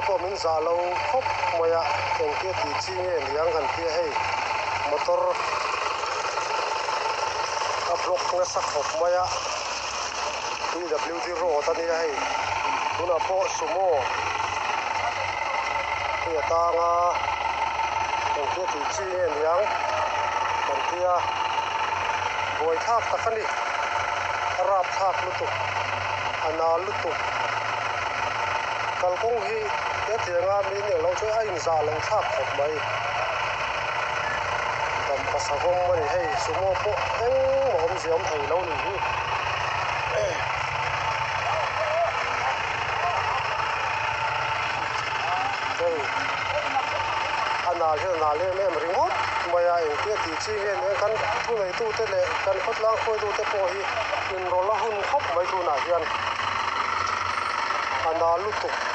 pawh min zah lo khawp mai a, engtia tih chi nge niang kan tia hei motor a block nasa khawp mai a, PWD road a nia hei tunah pawh sumo hei a tang a, engtia tih chi nge niang kan tia buaithlak tak a ni, a rapthlak lutuk a nal lutuk. Kalkawng hi hetianga mi nih loh chu a inzah lo thlak khawp mai. Dampa savawm a ni hei, sumo pawh engmah awmzia awm thei lo nih hi. Hei a nal hian a nal em em ringawt mai a, engtia tih chi nge nia kan thuneitute leh kan khawtlang hruaitute pawh hi inrawlh a hun khawp mai tunah hian. A nal lutuk.